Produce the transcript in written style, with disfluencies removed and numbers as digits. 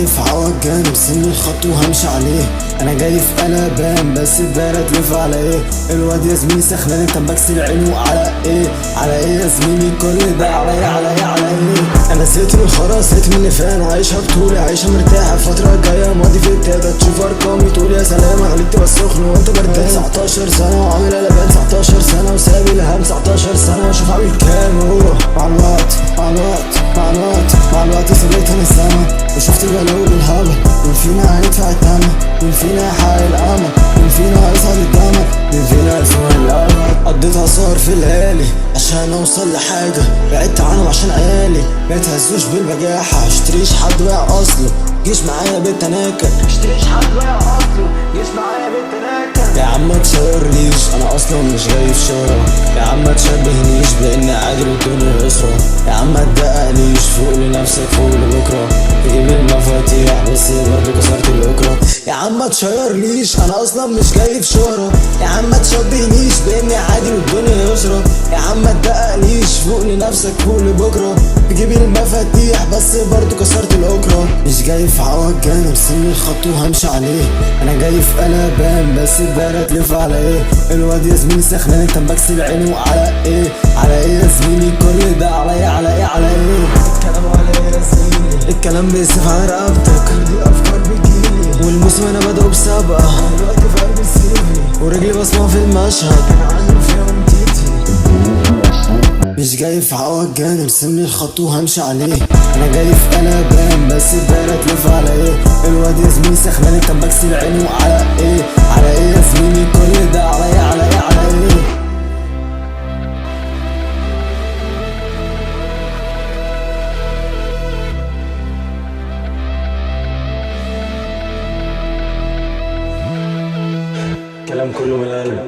في عوجان وسن الخط وهمشي عليه. انا جاي في قلبان بس الدايرة تلف على ايه؟ الواد يا زميلي سخنان، انت مبكسل عينه على ايه؟ على ايه يا زميلي كل ده؟ على ايه على ايه على ايه؟ انا زهقت من الخرا، زهقت من اللي فات، عايشها بطولي، عايشها مرتاحة. الفترة الجاية ماضي في التابة، تشوف ارقامي تقول يا سلام، عليك تبقى سخن وانت بردان. 19 سنة وعامل قلبان، 19 سنة وساب الهم، 19 سنة واشوف عامل كام. مع الوقت مع الوقت مع الوقت مع الوقت سبقت انا الزمن وشفت البلاوي بالهبل. مين فينا هيدفع الثمن؟ مين فينا هيحقق الامل؟ مين فينا هيصعد الجمل؟ مين فينا هيصون الامل؟ قضيتها سهر في الليالي عشان اوصل لحاجة، بعدت عنهم عشان عيالي ما يتهزوش بالبجاحه. اشتريش حد بايع اصله، جيش معايا بالتناكه. اشتريش حد بايع اصله، جيش معايا بالتناكه. يا عم ما تشاورليش، انا اصلا مش جاي في شهره. يا عم ما تشبهنيش بان عادل الدنيا يسرى. يا عم ما تدققليش، فوق لنفسك فوق لبكرة. تجيب المفاتيح بس برضه كسرت الاكره. يا عم ما تشيرليش، انا اصلا مش جاي في شهره. يا عم ما تشبهنيش باني عادل والدنيا يسرى. يا عم ما تدققليش، فوق لنفسك فوق لبكرة. تجيب المفاتيح بس برضه كسرت الاكره. مش جاي في عوجان وسن الخط وهمشي عليه. انا جاي في قلبان بس الدايرة تلف على ايه؟ الواد يا زميلي سخنان، انت مبكسل عينه على ايه؟ على ايه يا زميلي كل ده؟ على ايه على ايه على ايه؟ الكلام على ايه يا زميلي؟ الكلام بيسف على رقبتك، دي افكار بتجيلي. والموسم انا بدأه بسابقة، دلوقتي في قلب السيفي ورجلي بصمة في المشهد، انا عامل فيهم تيتي. مش جاي في عوجان ارسملي الخط وهمشي عليه. انا جاي في قلبان بس الدايرة تلف على ايه؟ الواد يا زميلي سخنان، انت مبكسل عينه على ايه؟ على ايه يا زميلي كل ده؟ على ايه على ايه على ايه؟ كلام كله من القلب.